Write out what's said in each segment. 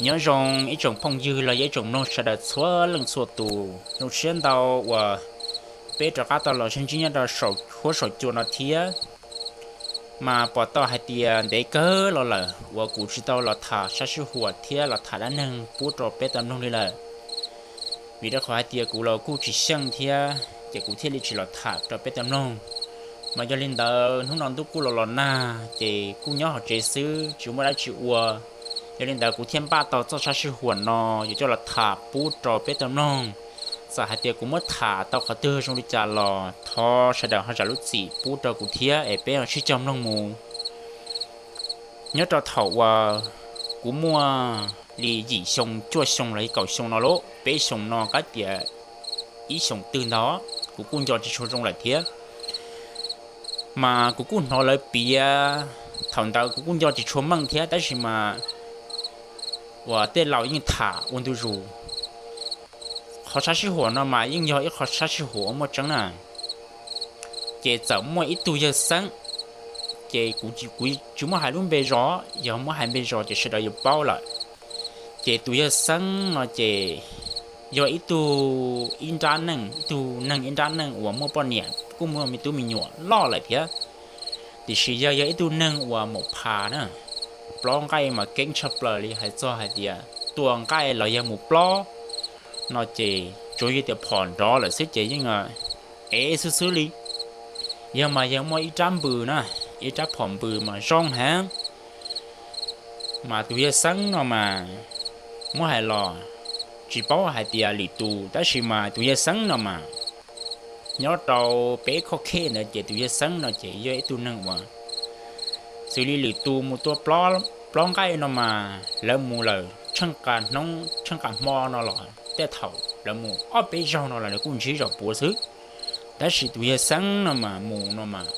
Nyob zoo ib tsoom phooj ywg los yog ib tsoom mloog sawv daws txhua leej txhua tus, zoo siab ntau uas peb rov qab tau los sib ntsib nyob rau saum huab saum cua no thiab. Mas pom tau hais tias ntev kawg los lawm uas kuv tsis tau los tham sab sij huam thiab los tham dab neeg pub rau peb tau mloog li lawm. Vim rau qhov hais tias kuv los kuj tsis xyeej thiab ces kuv thiaj li tsis los tham rau peb tau mloog. Mas yog li ntawd hnub no ntuj kuj los los nag ces kuj nyob hauv tsev xwb tsis muaj dab tsi ua. Yog li ntawd kuv thiaj npaj tau txoj sab sij huam no yuav coj los tham pub rau peb tau mloog. Txawm hais tias kuv muab tham tau qhov twg zoo li cas los thov sawv daws ho zam lub txim pub rau kuv thiab es peb ho sib cog mloog mus. Nyob rau thaum uas kuv muaj li yim xyoo cuaj xyoo los yog kaum xyoo no lauj, peb xyoo no kav tias ib xyoos twg ntag kuv kuj nco tsis tshua zoo lawm thiab. Mas kuv kuj hnov lawv piav, thaum ntawd kuv kuj nco tsis tshua meej thiab tab sis mas uas tej laus yeej tham ua ntu zus. Qhov sab sij huam no mas yeej yog ib qho sab sij huam uas muaj tseeb na. Ces txawm muaj ib tug yawg xeeb, ces kuv tsis muab hais lub npe zos, yog muab hais npe zos ces sawv daws yuav paub lawm. Ces tus yawg xeeb no ces yog ib tug ib nrab neej, ib tug neeg ib nrab neej uas muaj poj niam kuj muaj me tub me nyuam loj lawm thiab. Tiam sis yawg yog ib tug neeg uas maum pha na, plob nqaij mas keeb tshaj plaws li, hais txog hais tias tua nqaij los yog mus plob no ces tsuas yog tias phom nrov lawm xwb ces yeej ev xwb xwb li. Yog mas yog muaj ib rab npws na, ib rab phom npws mas zoo heev. Mas tus yawg xeeb no mas muab hais los tsis paub hais tias lwm tus tab sis mas tus yawg xeeb no mas nyob rau peb khoj khej ntawd ces tus yawg xeeb no ces yog ib tug neeg uas xws li lwm tus mus tua plob nqaij no mas lawv mus lawm tsheej qas hnub tsheej qas hmo no los tej thaum lawv mus ob peb zaug no los lawv kuj ntsib zom puav xwb. Tab sis tus yawg xeeb no mas mus no mas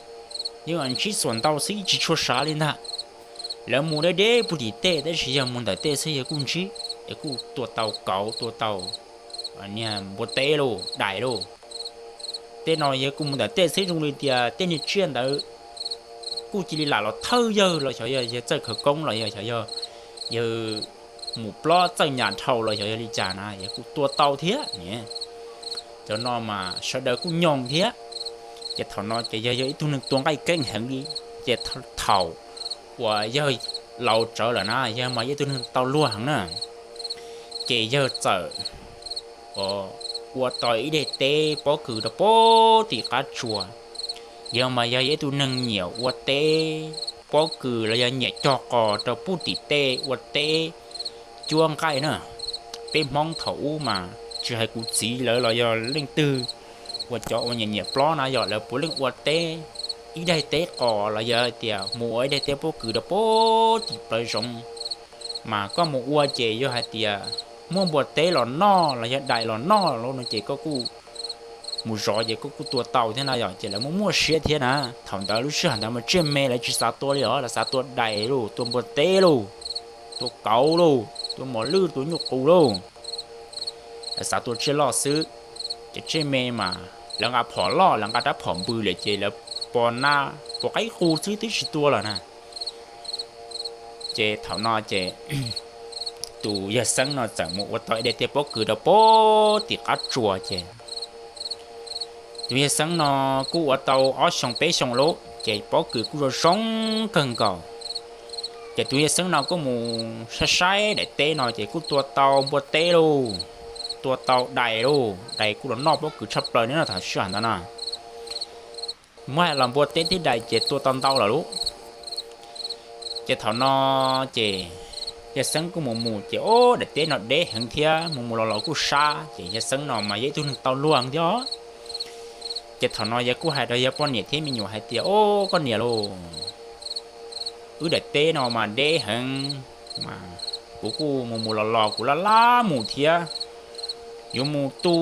yeej ntsib xuas ntau xwb tsis tshua sav li ntag. Lawv mus deb deb puag tim tej tab sis yawg mus ntawm tej xwb yawg kuj ntsib, es kuj tua tau kauv tua tau niag npua teb lauj, dais lauj. Tej no yawg kuj mus ntawm tej xwb zoo li tias tej niag tsiaj ntawd kuj cia li lam los thawj yawg los xyov yog yawg txawj khawv koob los yog xyov yog yawg mus plob txawj nyam dhau los xyov yog li cas na yawg kuj tua tau thiab. Cov no mas sawv daws kuj nyoog thiab. Ces thaum no ces yawg yog ib tug neeg tua nqaij keeb heev li. Ces thaum uas yawg laus tsawv lawm na yawg mas yog ib tug neeg tau luag heev na. Ces yawg txawm ua tau ib daim teb pob kws rau puag tim qab tsuas. Yawg mas yog ib tug neeg nyiam ua teb pob kws los yog nyiam cog qos rau puag tim tej ua teb cuab nqaij na. Peb Hmoob thaum ub mas tsis hais kuv txiv lawv los yog leej twg uas cov uas nyiam nyiam plob na yog lawv puav leej ua teb ib daim teb qos los yog tias mus ua ib daim teb pob kws rau puag tim plawv zoov. Mas koj mus ua ces yog hais tias muaj npua teb los noj los yog dais los noj lauj no ces koj kuj mus zov ces koj kuj tua tau thiab na yom. Ces lawv muaj muaj siab thiab na. Thaum ntawd lub sij hawm ntawd mas tsiaj me lawv tsis xav tua li os, lawv xav tua dais lauj, tua npua teb lauj, tua kauv lauj, tua mos lwj, tua nyuj qus lauj. Lawv xav tua tsiaj loj xwb. Ces tsiaj me mas lawv nqa phom loj, lawv nqa rab phom npws lawm ces lawv pos na, pos qaib qus xwb twb tsis tua lawm na. Ces thaum no ces tus yawg Xeeb no txawm mus ua tau ib daim teb pob kws rau puag tim qab tsuas ces tus yawg Xeeb no kuj ua tau ob xyoo peb xyoo lauj, ces pob kws kuj zoo zoo kawg nkaus. Ces tus yawg Xeeb no kuj mus saib saib daim teb no ces kuj tua tau npua teb lauj, tua tau dais lauj, dais kuj los noj pob kws tshaj plaws li no thaum sij hawm ntawd na. Muab hais los npua teb thiab dais ces tua tau ntau lawm lauj. Ces thaum no ces yawg Xeeb kuj mus mus ces ob daim teb no deb heev thiab mus mus los los kuj sab, ces yawg Xeeb no mas yog ib tug neeg tau luag thiab. Ces thaum no yawg kuj hais rau yawg poj niam thiab me nyuam hais tias, Ob, koj niam lauj, wb daim teb no mas deb heev, mas kuv kuj mus mus los los kuv laj laj mus thiab, yuav mus tu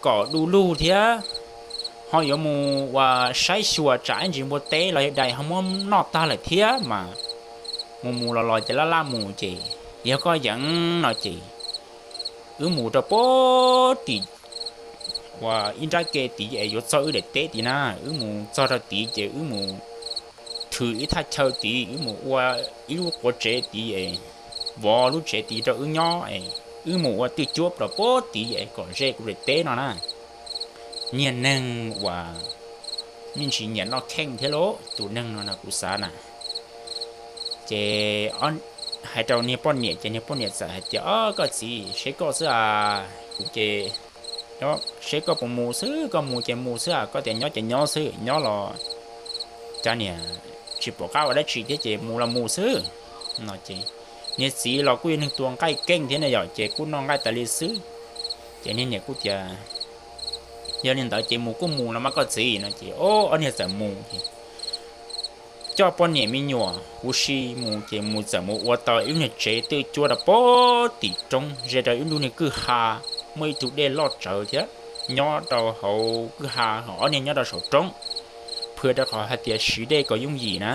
kom du lug thiab, ho yuav mus ua saib xyuas tsam ib ntsis npua teb los yog dais ho muab noj tag lawm thiab mas mus mus los los ces laj laj mus ces yog koj yeem no ces wb mus rau puag tim ua ib nrab ke tid es yuav txog wb daim teb tid na, wb mus txog rau tid ces wb mus thwm ib thaj chaw tid, wb mus ua ib lub quav tsev tid es vov lub tsev tid rau wb nyob es wb mus ua twj cuab rau puag tid es kom ze kuv daim teb no na. Niag neeg uas me ntsis nyiam noj kheej thiab lauj, tus neeg no no kuv xav na. Ces hais rau niag poj niam ces niag poj niam txawm hais tias, Ob, koj txiv, seb koj xwb as, kuv ces seb koj puas mus xwb, koj mus ces mus xwb as, koj tias nyob ces nyob xwb, nyob los cov niam tsis pom qab ua dab tsi thiab ces mus los mus xwb no ces niag txiv los kuj yog neeg tua nqaij keej thiab na yom, ces kuj noj nqaij tas li xwb. Ces niag niam kuj tias, Yog li ntawd ces mus kuj mus los mas koj txiv no ces ob niag txawm mus ces coj poj niam me nyuam huv si mus ces mus txawm mus ua tau ib lub niag tsev twj cuab rau puag tim roob ze rau ib lub niag kwj ha, muaj ib tug dej loj tsawv thiab, nyob rau hauv kwj ha, ob niag nyob rau saum roob, phwv rau qhov hais tias siv dej kom yooj yim na.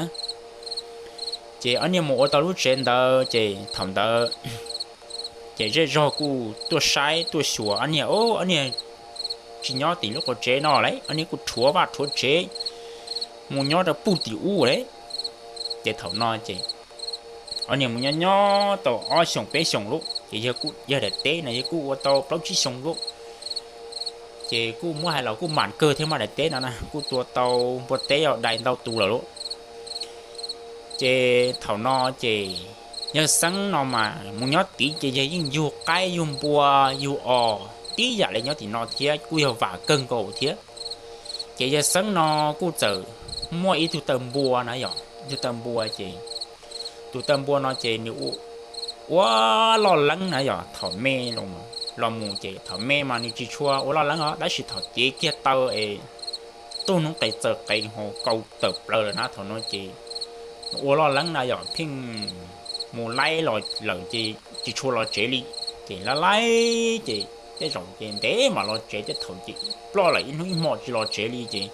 Ces ob niag mus ua tau lub tsev ntawd ces thaum ntawd ces zej zog kuj tuaj saib tuaj xyuas ob niag, ob niag tsis nyob tim lub qhov tsev no lawm, ob niag kuj rhuav vaj rhuav tsev mus nyob rau puag tim ub lawm. Ces thaum no ces ob niag mus nyob nyob tau ob xyoos peb xyoos lauj, ces yawg kuj yawg daim teb no yawg kuj ua tau plaub tsib xyoos lauj. Ces kuj muab hais los kuj mam kawg thiab, muaj daim teb no na kuj tua tau npua teb dai ntau tus lawm lauj. Ces thaum no ces yawg Xeeb no mas mus nyob tid ces yawg yeej yug qaib yug npua yug os tib yam li nyob tim no thiab, kuj yog vam kawg nkaus thiab. Ces yawg Xeeb no kuj txawm muaj ib tug taw npua na yom, ib tug taw npua ces tus taw npua no ces nws ua loj leeb na yom, thaum me los mus ces thaum me mas nws tsis tshua ua loj leeb os, tab sis thaum cev kiag taw es tug noob qes txaws qes ho kau tawm plaws lawm na, thaum no ces ua loj leeb na yom, pheej mus laib los lawm ces tsis tshua los tsev li. Ces laib laib ces tej zaum ces ntev mam los tsev, tej thaum ces ploj lawm ib hnub ib hmo tsis los tsev li ces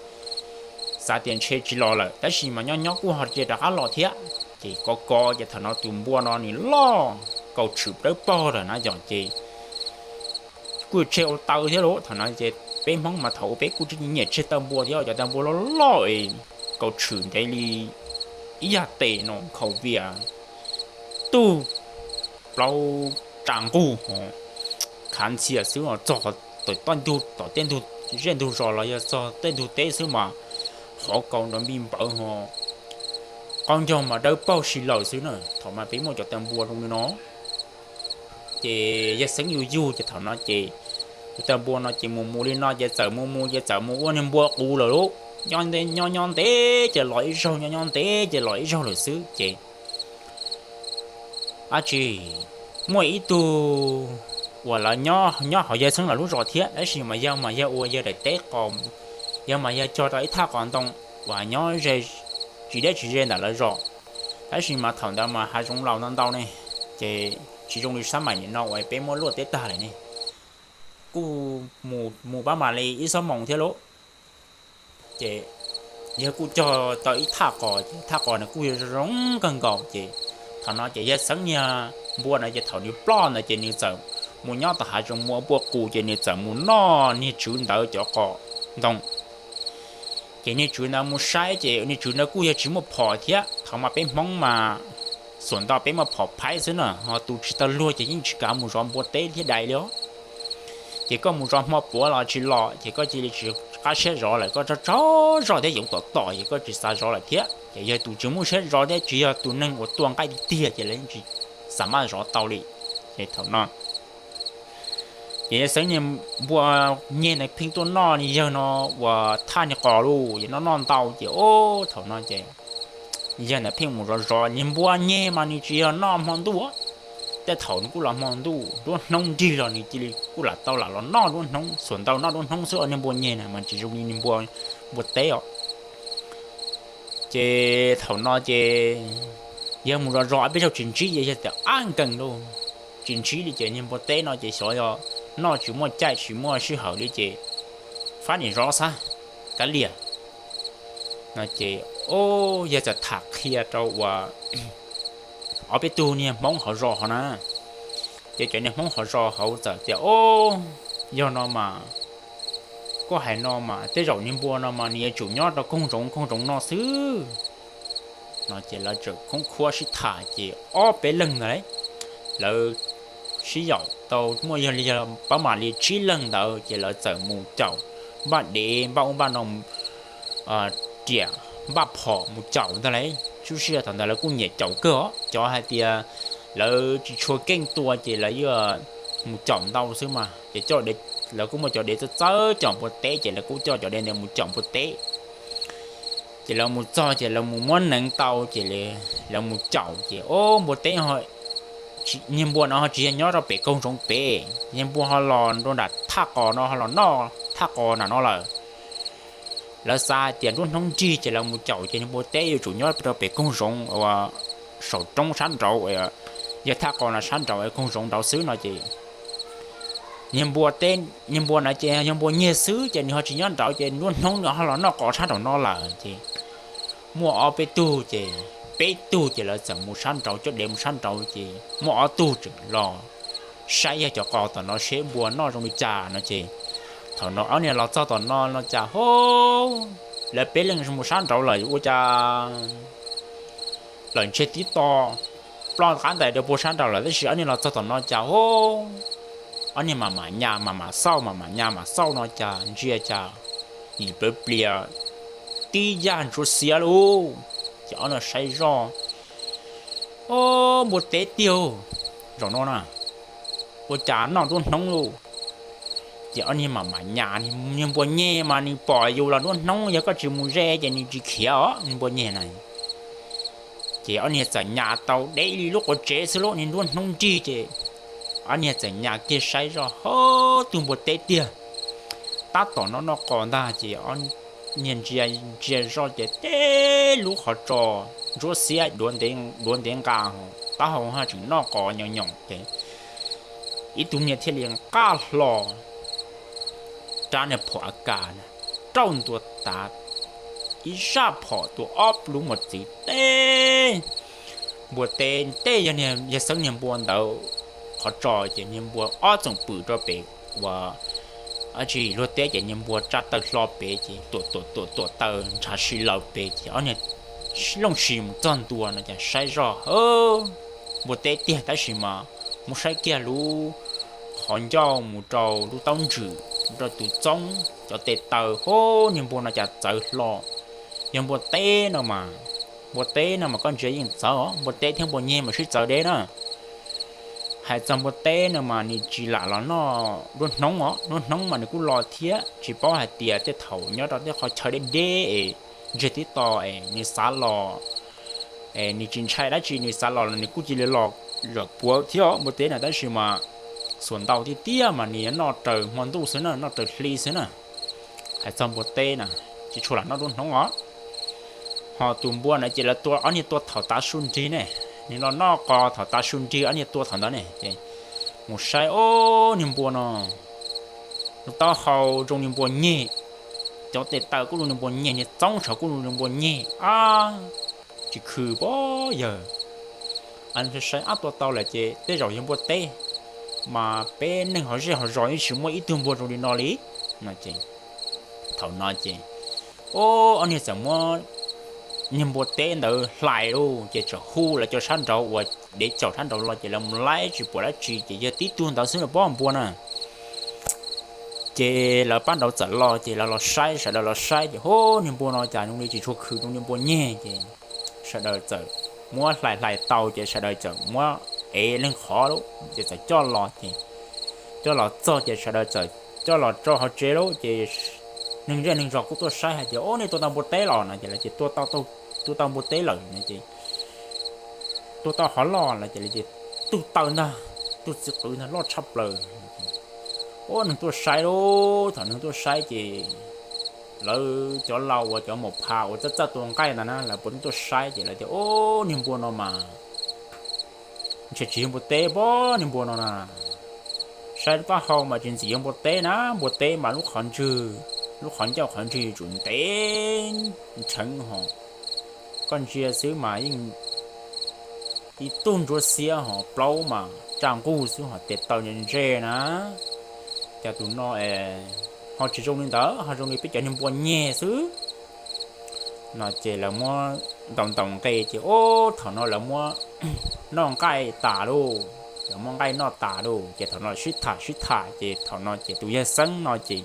xav tias ntshe tsis los lawm, tab sis mas nyob nyob kuj ho cia rov qab los thiab. Ces kov kov ces thaum no tus npua no nws loj kaus tshwm dawb paug lawm na yom, ces kuj tseg ua taw thiab lauj. Thaum no ces peb Hmoob mas thaum ub peb kuj tsis nyiam tseg taw npua thiab, cov taw npua loj loj es kaus tshwm ntev li ib yag tes no khaus vias tug plaub tsa nqug ho khav ntxhias xwb, txog tom tej ntug, tom tej ntug zej ntug zos los yog txog tej ntug teb xwb mas hov kaus nrov npij npawv ho qaub ncaug mas dawb paug si lawm xwb na. Thaum mas peb muaj cov taw npua zoo li no ces yawg Xeeb yug yug ces thaum no ces tus taw npua no ces mus mus li no ces txawm mus mus ces txawm mus ua niag npua qus lawm lauj. Nyob ntev nyob nyob ntev ces los ib zaug, nyob nyob ntev ces los ib zaug lawm xwb ces dab tsi muaj ib tug uas lawv nyob nyob hauv yawg Xeeb lawv lub zos thiab, tab sis mas yawg mas yawg ua yawg daim teb qos, yawg mas yawg cog rau ib thaj qos ntoo uas nyob ze, tsis deb tsis ze ntawm lawv zos. Tab sis mas thaum ntawd mas hav zoov laus ntau ntau ne, ces tsis zoo li sab maim nim no uas peb muab luaj teb tag lawm ne. Kuj mus mus pab mam li ib xuab moos thiab lauj. Ces yawg kuj cog tau ib thaj qos, ces thaj qos nws kuj yog zoo kawg nkaus. Ces thaum no ces yawg Xeeb niag npua ntawd ces thaum nws ploj ntawd ces nws txawm mus nyob tom hav zoov mus ua npua qus, ces nws txawm mus noj niag tswv ntawd cov qos ntoo. Ces niag tswv ntawd mus saib, ces niag tswv ntawd kuj yog tsis muaj phom thiab. Thaum mas peb Hmoob mas xuam ntau peb muaj phom phaib xwb na, ho tus tsis tau luag ces yeej tsis kav mus zov npua teb thiab dais li os. Ces koj mus zov hmo puav los tsis los, ces koj cia li tsis qab siab zov lawm, koj tsaug tsaug zog thiab yoov tom tom ces koj tsis xav zov lawm thiab. Ces yog tus tsis muaj siab zov thiab tsis yog tus neeg uas tua nqaij tiag tiag ces lawv yeej tsis xav maj zov tau li. Ces thaum no ces yawg Xeeb niag npua nyeg ntawd pheej tuaj noj niag yawg no uas thaj niag qos lauj, ces noj noj ntau ces ob thaum no ces yawg ntawd pheej mus zov zov niag npua nyeg mas nws tsis yog noj hmo ntuj, tej thaum nws kuj los hmo ntuj, nruab hnub nrig los nws cia li kuj lam tau lam los noj nruab hnub, xuam ntau noj nruab hnub xwb os. Niag npua nyeg na mas tsis zoo li niag npua, npua teb os. Ces thaum no ces yawg mus zov zov ob peb zaug tsis ntsib, yawg tias ab nkees lauj, tsis ntsib li ces niag npua teb no ces xyov yog noj tsis muaj caij tsis muaj sij hawm li ces fab nim zov xab kav liam no ces, o, yawg txawm tham qhia rau uas ob peb tug niag Hmoob hauv zos hauv na. Ces cov niag Hmoob hauv zos hauv txawm tias, o, yog no mas, koj hais no mas tej zaum niag npua no mas nws yuav tsum nyob rau koog zoov koog zoov no xwb no ces lawv txawm khoob khuab sib tham ces ob peb leeg ntawd lauj, Lawv sib yaum tau muaj yog li yog pab mam li tsib leeg ntawd ces lawv txawm mus caum npaj dev npaj ub npaj no, riam npaj phom mus caum ntag lauj. Tub sij hawm thaum ntawd lawv kuj nyiam caum kawg os, cov hais tias lawv tsis tshua keej tua ces lawv yuav mus caum ntau xwb mas ces coj, lawv kuj muaj cov dev txawj txawj caum npua teb ces lawv kuj coj cov dev ntawd mus caum npua teb. Ces lawv mus txog ces lawv mus muab neev tau ces lawv mus caum ces o, npua teb, niag npua no ho tsis yog nyob rau pem koog zoov pem, niag npua ho los rau nram thaj qos no ho los noj thaj qos nram no lawm. Lawv xav hais tias nruab hnub nrig ces lawv mus caum ces niag npua teb yuav tsum nyob rau pem koog zoov uas saum roob sab nraud, yog thaj qos no sab nraud koog zoov nraud xwb no ces niag npua teb, niag npua no ces yog npua nyiag xwb ces nws ho tsis nyob nraud ces nruab hnub nws ho los noj qos sab nraum no lawm ces muaj ob peb tug ces, peb tug ces lawv txawm mus sab nraud, coj dev mus sab nraud ces muaj ob tug tseem los saib yog cov qos tom no seb npua noj zoo li cas no ces thaum no ob niag los txog tom no no cas ho lawv peb leeg mus sab nraud lawm ua cas lawm ntshe tib to ploj qab ntais rau puag sab nraud lawm tab sis ob niag los txog tom no cas ho ob niag mam mam nyas mam mam xauj mam mam nyas mam xauj no cas ntsia cas yim plawv plias tib yaj ntsuav xiav lauj. Ces ob niag saib zoj, o, npua teb tiag zaum no na, ua cas noj nruab hnub lauj. Ces ob niag mam mam nyas, niag npua nyeg mas nws pom yus los nruab hnub yog koj tsis mus ze ces nws tsis khiav os, niag npua nyeg na. Ces ob niag txawm nyas tau deb li lub quav tsev xwb lauj, niag nruab hnub nrig ces ob niag txawm nyas kiag saib zoj ho tug npua teb tiag. Tab tom no noj qos ntag ces ob niag ntsia ntsia zoj ces teb lub qhov tso ntsuab xiab duav ntev nqa, taub hau ho tseem noj qos nyoos nyoos ces ib tug niag thiaj li nqaj hlo rab niag phom a kas rauj ntua tav ib zaj phom tua ob lub mos txwv teb npua teb tej yog niag yawg xeeb niag npua ntawd qhov tso ces niag npua ob txoom pwm rau pem uas tsis luag teb ces niag npua tsa taw hlo pem ces tuam tuam tuam tuam taw ntshav si laws pem ces ob niag looj si mus txog ntua no ces saib zoj npua teb tiag tab sis mas muab saib kiag lub qhov ncauj mus rau lub taub ntswm mus rau tus txoob cov tes taw ho niag npua no cas txawv hlo. Yog npua teb no mas, npua teb no mas koj ntsia yeej txawv os, npua teb thiab npua nyeg mas sib txawv deb na. Hais txog npua teb no mas nws tsis lam los noj nruab hnub os, nruab hnub mas nws kuj los thiab tsis paub hais tias tej thaum nyob rau tej qhov chaw deb deb es ntseg tib to es nws xav los es nws tsis ntshai dab tsi, nws xav los los nws kuj cia li los zom puav thiab npua teb na, tab sis mas xuas ntau tiag tiag mas nws yuav noj raws hmo ntuj xwb na, noj raws hli xwb na. Hais txog npua teb na, tsis tshua lam noj nruab hnub os. Ho tus npua na ces lawv tua ob niag tua thaum tav su nrig ne, nws los noj qos thaum tav su nrig ob niag tua thaum ntawd ne ces mus saib ob niag npua no, lub taub hau zoo li npua nyeg, cov tes taw kuj zoo li npua nyeg, niag txoob tshav kuj zoo li npua nyeg ab, tsis khw pab yawg. Saib ab tua tau lawm ces tej zaum yog npua teb, mas peb neeg hauv zej hauv zos yeej tsis muaj ib tug npua zoo li no li no ces thaum no ces ob niag txawm muab niag npua teb ntawd hlais lauj ces txawm hu lawv cov sab nraud uas dev caum sab nraud los ces lawv mus laib tsis pom dab tsi ces yog tib tug ntawd xwb los pab npua na. Ces lawv pab nraud txawm los ces lawv los saib, sawv daws los saib ces hu niag npua no cas zoo li tsis tshua khw zoo li npua nyeg ces sawv daws txawm muab hlais hlais tau ces sawv daws txawm muab ev leej qhov lauj ces txawm coj los ces coj los txog ces sawv daws txawm coj los rau hauv tsev lauj ces neeg zej neeg zos kuj tuaj saib hais tias ob niag tua tau npua teb los no ces lawv tias tua tau npua teb lawm no ces tua tau hov loj no ces lawv tias tug taw ntag, tug txiv qwv ntag loj tshaj plaws. Ua neeg tuaj saib lauj, thaum neeg tuaj saib ces lawv cov laus uas cov maum pha uas txawj txawj tua nqaij ntawd na lawv puav leej tuaj saib ces lawv tias ob niag npua no mas ntshe tsis yog npua teb pab niag npua no na. Saib lub taub hau mas tsis ntxim yog npua teb na, npua teb mas lub qhov ntswg, lub qhov ncauj qhov ntswg yuav tsum ntev nrheev ho koj ntsia xwb mas yeej ib tug ntsuab xiab ho plaub mas tsa nquj xwb ho tes taw ntse ntse na. Cas tus no es ho tsis zoo li ntawd, ho zoo li peb cov niag npua nyeg xwb no ces lawv muab ntaus ntaus nqe ces ub thaum no lawv muab noj nqaij tas lauj. Ces muab nqaij noj tas lauj, ces thaum no sib tham sib tham ces thaum no ces tus yawg Xeeb no ces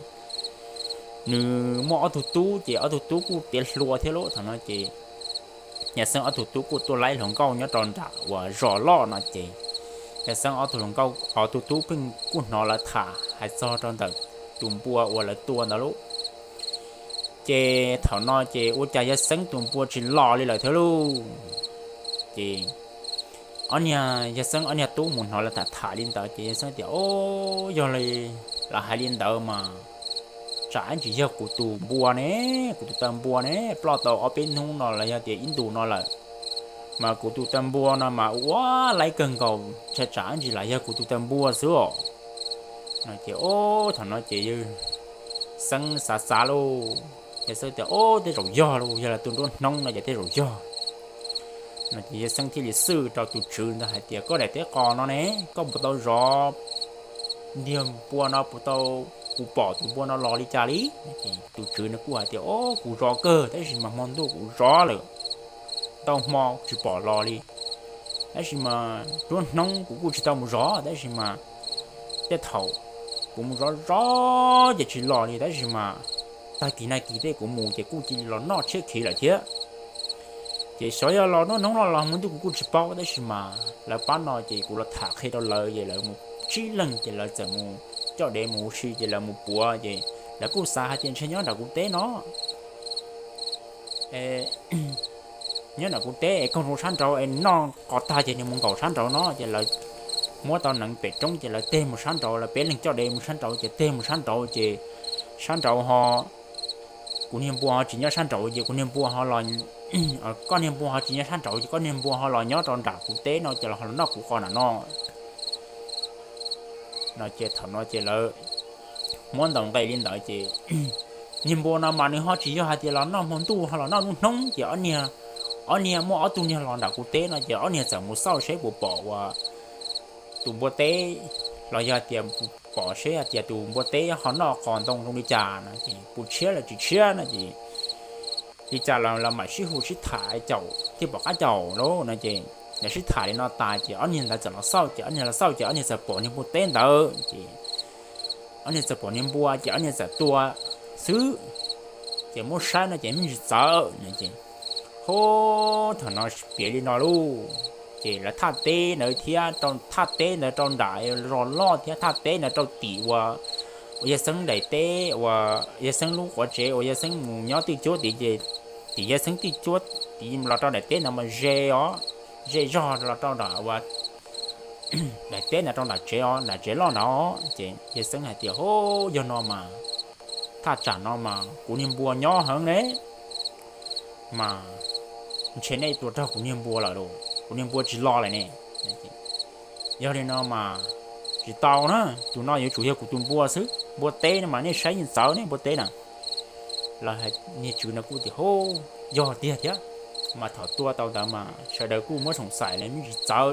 nws muaj ob tug tub, ces ob tug tub kuj tiav hluas thiab lauj. Thaum no ces yawg Xeeb ob tug tub kuj tuaj laib hluas nkauj nyob rau nram uas zos loj no ces yawg Xeeb ob tug hluas nkauj, ob tug tub pheej kuj hnov lawv tham hais txog rau ntawm tus npua uas lawv tua ntawd lauj. Ces thaum no ces ua cas yawg Xeeb tus npua tsis los li lawm thiab lauj. Ces ob niag, yawg Xeeb ob niag tub mus hnov lawv tham tham li ntawd ces yawg Xeeb tias, O, yog li lawv hais li ntawd mas tsam ib ntsis yog kuv tus npua ne, kuv tus taw npua ne, ploj tau ob peb hnub no los yog tias ib ntus no lawm, mas kuv tus taw npua no mas ua laib kawg nkaus, tsam ib ntsis lam yog kuv tus taw npua xwb os. No ces, o, thaum no ces yawg Xeeb xav xav lauj, yawg Xeeb tias, O, tej zaum yog lauj, yog lawv tua nruab hnub no ces tej zaum yog. No ces yawg Xeeb thiaj li xwj rau tus tswv ntawd hais tias, Koj daim teb qos no ne, koj puas tau zov ntiag npua no, puas tau, kuv pom tus npua no los li cas li? Tus tswv nws kuj hais tias, O, kuv zov kawg, tab sis mas hmo ntuj kuv zov lawm, ntau hmo tsis pom los li. Tab sis mas nruab hnub kuv kuj tsis tau mus zov, tab sis mas tej thaum kuv mus zov zov ces tsis los li, tab sis mas tag kis nag kis tej kuv mus ces kuj cia li los noj tshiab khiv lawm thiab. Ces xyov yog los nruab hnub no los hmo ntuj kuv kuj tsis paub, tab sis mas lawv pab no ces kuv los tham qhia rau lawv ces lawv mus tsib leeg ces lawv txawm mus coj dev mus ua si ces lawv mus puav ces lawv kuj xav hais tias ntshe nyob nram kuv teb no, nyob nram kuv teb es koog rau sab nraud es noj qos tag ces nws mus nkaum sab nraud no ces lawv muab tau neev pem roob ces lawv teg mus sab nraud, lawv peb leeg coj dev mus sab nraud ces teg mus sab nraud ces sab nraud ho kuv niag npua ho tsis nyob sab nraud ces kuv niag npua ho los, koj niag npua ho tsis nyob sab nraud ces koj niag npua ho los nyob rau nram kuv teb no ces los ho los noj kuv qos nram no. No ces thaum no ces lawv muab ntaus nqe li ntawd ces niag npua no mas nws ho tsis yog hais tias los noj hmo ntuj ho los noj nruab hnub ces ob niag, ob niag muaj ob tug niag los nram kuv teb no ces ob niag txawm mus xauj seb puas pom uas tus npua teb los yog tias pom seb hais tias tus npua teb ho noj qos ntoo zoo li cas no ces puas tshiab los tsis tshiab no ces li cas los mam sib hu sib tham caum thiaj pom qab caum lauj no ces lawv sib tham li no tas ces ob niag ntawd txawm los xauj ces ob niag los xauj ces ob niag txawm pom niag npua teb ntawd ces ob niag txawm pom niag npua ces ob niag txawm tua xwb ces muab saib no ces me ntsis txawv no ces hub thaum no piav li no lauj ces lawv thaj teb ntawd thiab rau thaj teb ntawd rau nram zos loj thiab thaj teb ntawd rau tim uas, uas yawg Xeeb daim teb uas yawg Xeeb lub quav tsev uas yawg Xeeb mus nyob twj cuab tid ces tim yawg Xeeb twj cuab tid los rau daim teb ntawd mas ze os, ze zog los rau nram uas daim teb ntawd rau nram tsev os, nram tsev loj ntawd ces yawg Xeeb hais tias hub yog no mas thaj tsam no mas kuv niag npua nyob heev ne mas ntshe nej tua raug kuv niag npua lawm lauj, kuv niag npua tsis los lawm ne. Yog li no mas tsis tau na, tus no yuav tsum yog kuv tus npua xwb, npua teb no mas nej saib yeej txawv ne npua teb na. Los niag tswv no kuj tias hub yog tiag thiab, mas thaum tua tau ntawd mas sawv daws kuj muab xoom xaim li me ntsis txawv,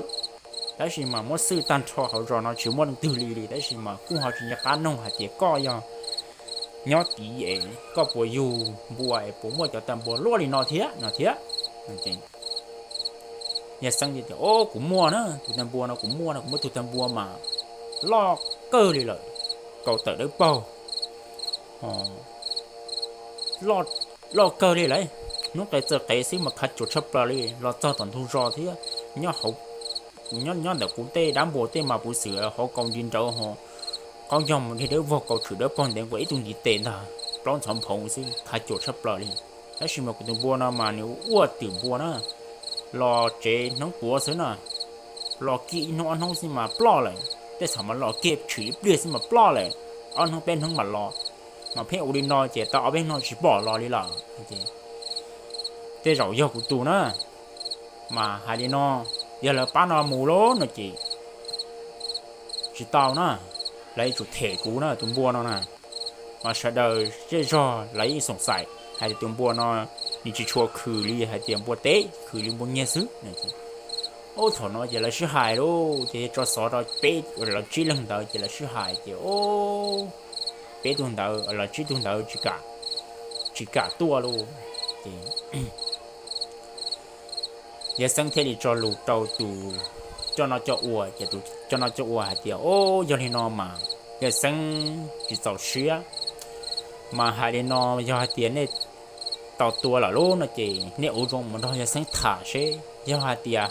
tab sis mas muab xwj tag nrho hauv zos no tsis muaj leej twg li li tab sis mas kuj ho tsis nco qab noog hais tias koj yog nyob tid es koj puas yug npua es puas muaj cov taw npua luaj li no thiab no thiab. Yawg Xeeb tias o kuv muaj na, tus taw npua no kuv muaj no, kuv muaj tus taw npua mas loj kawg li lawm, kaum tawm dawb paug, loj kawg li lawm. Hnub qe txawj qev xwb mas khav cuam tshaj plaws li, los txog tom ntug zos thiab nyob hauv, nyob ntawm kuv tej dab npua tej mas puv xwm hauv kaus nti nrawv ho qaub ncaug mus dhia dawb vog kaus tshwm dawb paug ntev nkaus ib tug ntiv tes ntag, plaub ntxhov nphoov xwb khav cuam tshaj plaws li. Tab sis mas kuv tus npua no mas nws ua twm npua na, los tsev hnub puav xwb na, los kiag ib hnub ob hnub xwb mas ploj lawm, tej thaum mas los kiag tshwm ib pliag xwb mas ploj lawm, ob hnub peb hnub mam los, mas pheej ua li no ces tau ob peb hnub tsis pom los li lawm. Tej zaum yog kuv tus na, mas hais li no, yog lawv pab no mus lauj no ces tsis tau na, lawv yuav tsum them kuv na tus npua no na. Mas sawv daws zej zog lawv yeej xoom xaim hais tias tus npua no nws tsis tshua khwm li hais tias npua teb, khwm li npua nyiag xwb. Ub, thaum no ces lawv sib hais lauj, ces tso xov rau peb, lawv tsib leeg ntawd ces lawv sib hais ces peb tug ntawd, lawv tsib tug ntawd tsis kam, tsis kam tuaj lauj. Ces Yawg Xeeb thiaj li tso lus rau tus coj noj coj ua. Ces tus coj noj coj ua hais tias, Au, yog li no mas yawg Xeeb tsis txaus siab, mas hais li no, yog hais tias nej tau tua lawm lub no ces nej ua zoo mus nrog yawg Xeeb tham seb yog hais tias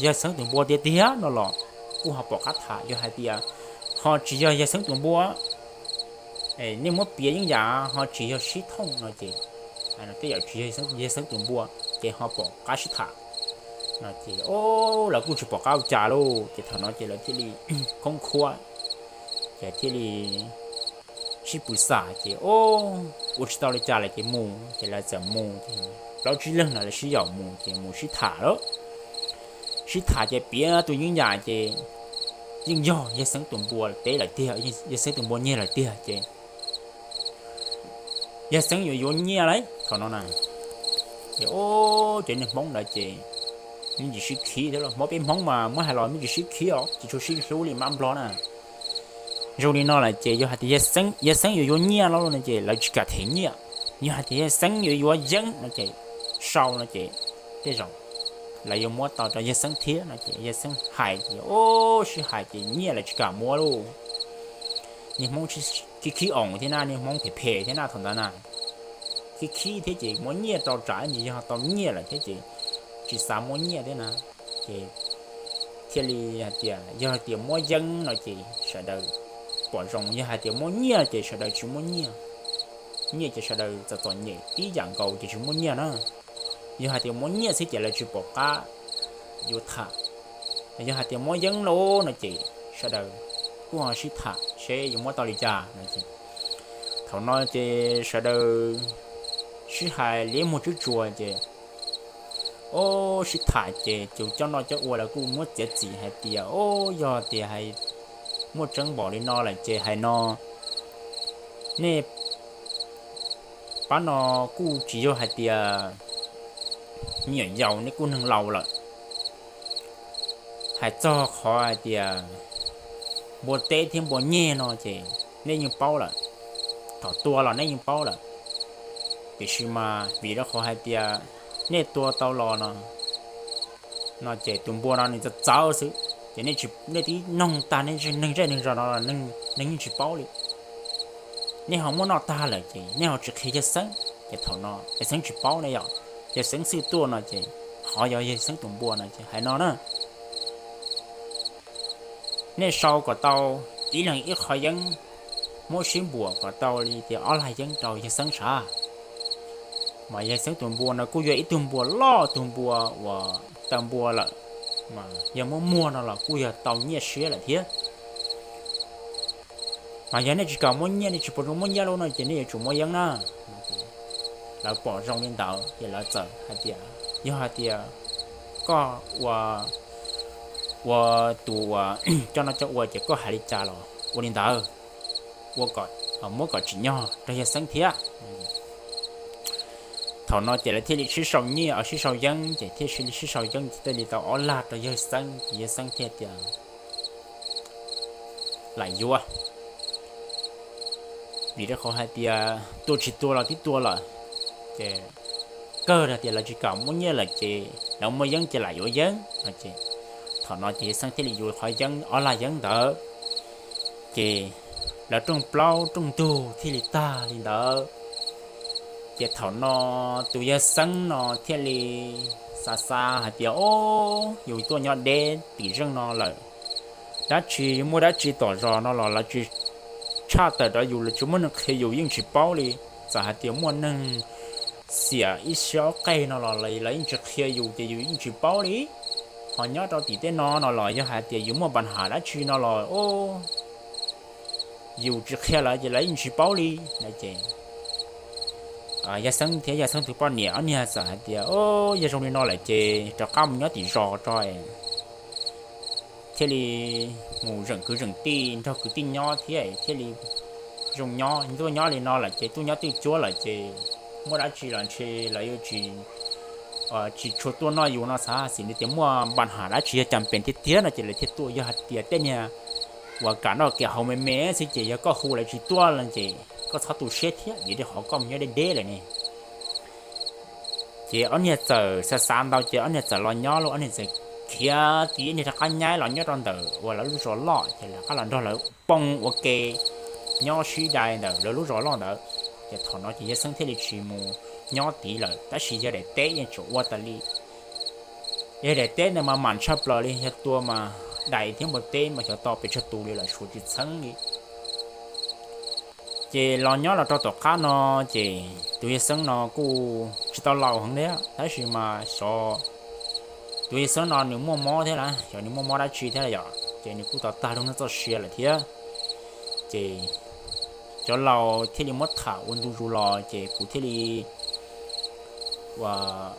yawg Xeeb tus npua tiag tiag no los kuj ho pom qab tham, yog hais tias ho tsis yog yawg Xeeb tus npua, nej muab piav yeeb yam ho tsis yog sib thooj no ces, tej yam tsis yog yawg Xeeb tus npua ces ho pom qab sib tham no ces, au, lawv kuj tsis pom qab ua cas lauj. Ces thaum no ces lawv thiaj li khoob khuab, ces thiaj li sib pw xav ces, au, ua tsis tau li cas lawm ces mus. Ces lawv txawm mus ces plaub tsib leeg no lawv sib yaum mus ces mus sib tham lawm. Sib tham ces piav tus yeeb yam ces yeej yog yawg Xeeb tus npua teb lawm tiag, yawg Xeeb tus npua nyiag lawm tiag ces yawg Xeeb yuav yuav nyiaj lauj thaum no na. Ces, au, ces niag Hmoob ntawd ces me ntsis sib khib thiab los, Hmoob, peb Hmoob mas muab hais los me ntsis sib khib os, tsis tshua sib hlub li mab Nplog na. Zoo li no lawm ces yog hais tias yawg Xeeb yuav yuav nyiaj no ces lawv tsis kam them nyiaj, yog hais tias yawg Xeeb yuav yuav yeeb no ces, sau no ces tej zaum lawv yuav muab tau rau yawg Xeeb thiab no ces yawg Xeeb hais ces, au, sib hais ces nyiaj lawv tsis kam muab lauj. Niag Hmoob khib khib oos thiab na, niag Hmoob phem phem thiab na thaum ntawd na, khib khib thiab ces muab nyiaj rau tsam ntsis yog tau nyiaj lawm thiab ces tsis xav muab nyiaj thiab na. Ces thiaj li hais tias yog hais tias muab yeeb no ces sawv daws pom zoo, yog hais tias muab nyiaj ces sawv daws tsis muab nyiaj. Nyiaj ces sawv daws txom txom nyem tib yam nkaus ces tsis muab nyiaj na. Yog hais tias muab nyiaj xwb ces lawv tsis pom qab yuav tham. Yog hais tias muab yeeb lauj no ces sawv daws kuj ho sib tham seb yuav muab tau li cas no ces, thaum no ces sawv daws sib hais liab muag tswb tsuas ces, au, sib tham ces tus coj noj coj ua lawv kuj muab txiav txim hais tias, au, yog tias hais muaj tseeb npaum li no lawm ces hais no, nej pab no kuj tsis yog hais tias me nyuam yaus, nej kuj neeg laus lawm. Hais txog qhov hais tias npua teb thiab npua nyiag no ces nej yeej paub lawm, thaum tua los nej yeej paub lawm. Tiam sis mas vim rau qhov hais tias nej tua tau los no, no ces tus npua no nws txawv txawv xwb ces nej tib noog tag nej neeg zej neeg zos no los neeg yeej tsis paub li. Nej ho muab noj tag lawm ces nej ho tsis qhia yawg Xeeb ces thaum no yawg Xeeb tsis paub ne yom. Yawg Xeeb xwb tuaj no ces qhov yog yawg Xeeb tus npua no ces hais no na, nej sau kom tau ib leeg ib qho yeeb, muab sib npuam kom tau li tias ob lag yeeb rau yawg Xeeb sav. Mas yawg Xeeb tus npua no kuj yog ib tug npua loj, tus npua uas taw npua lawm, mas yog muab muag no los kuj yog tau nyiaj siab lawm thiab. Mas yog nej tsis kam muab nyiaj, nej tsis pom zoo muab nyiaj lawm no ces nej yuav tsum muab yeeb na. Lawv pom zoo li ntawd ces lawv txawm hais tias, yog hais tias koj ua, ua tus uas coj noj coj ua ces koj hais li cas los ua li ntawd, ua kom, muab kom tsim nyog rau yawg Xeeb thiab. Thaum no ces lawv thiaj li sib sau nyiaj, sib sau yeeb ces thiaj li sib sau yeeb thiaj li tau ob lag rau yawg Xeeb ces yawg Xeeb thiaj tias lam yuav. Vim rau qhov hais tias tua tsis tua los twb tua lawm, ces kawg hais tias lawv tsis kam muab nyiaj lawm ces lawv muaj yeeb ces lam yuav yeeb no ces thaum no ces yawg Xeeb thiaj li yuav qhov yeeb, ob lag yeeb ntawd. Ces lawv rooj plaub rooj ntug thiaj li tag li ntawd. Ces thaum no tus yawg Xeeb no thiaj li xav xav hais tias, o, yus tuaj nyob deb tim zeej no lawm, dab tsi muaj dab tsi tom zos no los lawv tsis tshaj tawm rau yus, lawv tsis muaj neeg qhia yus yeej tsis paub li. Txawm hais tias muaj neeg xiam ib siab ob qeg no los lawv yeej tsis qhia yus ces yus yeej tsis paub li. Ho nyob rau tim tej no no los yog hais tias yus muaj npa nham dab tsi no los yus tsis qhia lawv ces lawv yeej tsis paub li no ces yawg Xeeb thiab yawg Xeeb tus poj niam ob niag txawm hais tias, o, yog zoo li no lawm ces rov qab mus nyob tim zos tso, thiaj li mus zeem kwv zeem tij, nrog kwv tij nyob thiab thiaj li zoo nyob. Tuaj nyob li no lawm ces tuaj nyob twj cuab lawm ces muaj dab tsi los ntshe lawv yuav tsis, tsis tshua tuaj noj yus no, xav xim li tias muaj npa nham dab tsi yog cas pem tiag tiag no ces lawv thiaj tuaj. Yog hais tias tej niag uas kam noj kam haus me me xwb ces yog koj hu lawv tsis tuaj los ces koj txhob tu siab thiab, vim rau qhov koj mus nyob deb deb lawm ne. Ces ob niag txawm xav xav ntau ces ob niag txawm los nyob lauj, ob niag txawm khiav tiv ib niag rov qab nyaib los nyob rau ntawm uas lawv lub zos loj, ces lawv qab los nrog lawv poob ua ke nyob sib dai ntawm lawv lub zos loj ntawd. Ces thaum no ces yawg Xeeb thiaj li tsis mus nyob tiv lawm, tab sis yawg daim teb yeej tseem ua tas li. Yawg daim teb ntawd mas mam tshaj plaws li, yog tua mas daim thiab npua teb mas xyov tau pes tsawg tus li lawm, suav tsis txheeb li. Ces los nyob los rau tom qab no, ces tus yawg Xeeb no kuj tsis tau laus heev thiab, tab sis mas xyov tus yawg Xeeb no nws muaj mob thiab las, xyov nws muaj mob dab tsi thiab los yom, ces nws kuj tau tag lub neej txoj sia lawm thiab. Ces cov laus thiaj li muab tham ua ntu zus los, ces kuv thiaj li uas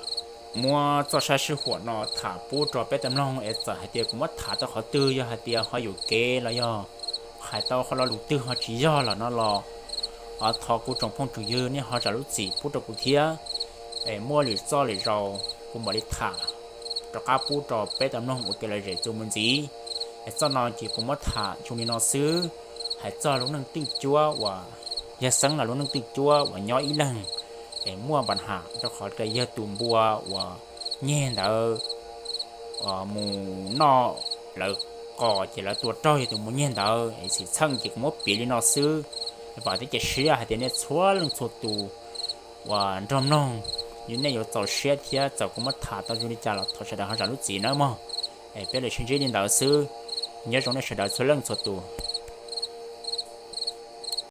muab txoj sab sij huam no tham pub rau peb tau mloog, es txawm hais tias kuv muab tham tau qhov twg, yog hais tias ho yuam kev los yog hais tau qhov lo lus twg ho tsis yog los no los, thov kuv tsoom phooj tsoom ywg nej ho zam lub txim pub rau kuv thiab. Es muaj lwm txoj lwm zaus kuv mam li tham rov qab pub rau peb tau mloog ua kev lom zem txuas mus ntxiv. Es txoj no ces kuv muab tham zoo li no xwb, hais txog lub neej twj cuab uas yawg Xeeb no lub neej twj cuab uas nyob ib leeg, es muaj npa ham rau qhov tias yawg tus npua uas nyeg ntawd mus noj lawv qos ces lawv tua raug yawg tus npua nyeg ntawd. Es xwm txheej ces kuv muab piav li no xwb, vam thiab cia siab hais tias nej txhua leej txhua tus uas nrog mloog, nej yuav txaus siab thiab. Txawm kuv muab tham tau zoo li cas los thov sawv daws ho zam lub txim nawb mog. Es peb los sib ntsib li ntawd xwb, nyob zoo nej sawv daws txhua leej txhua tus.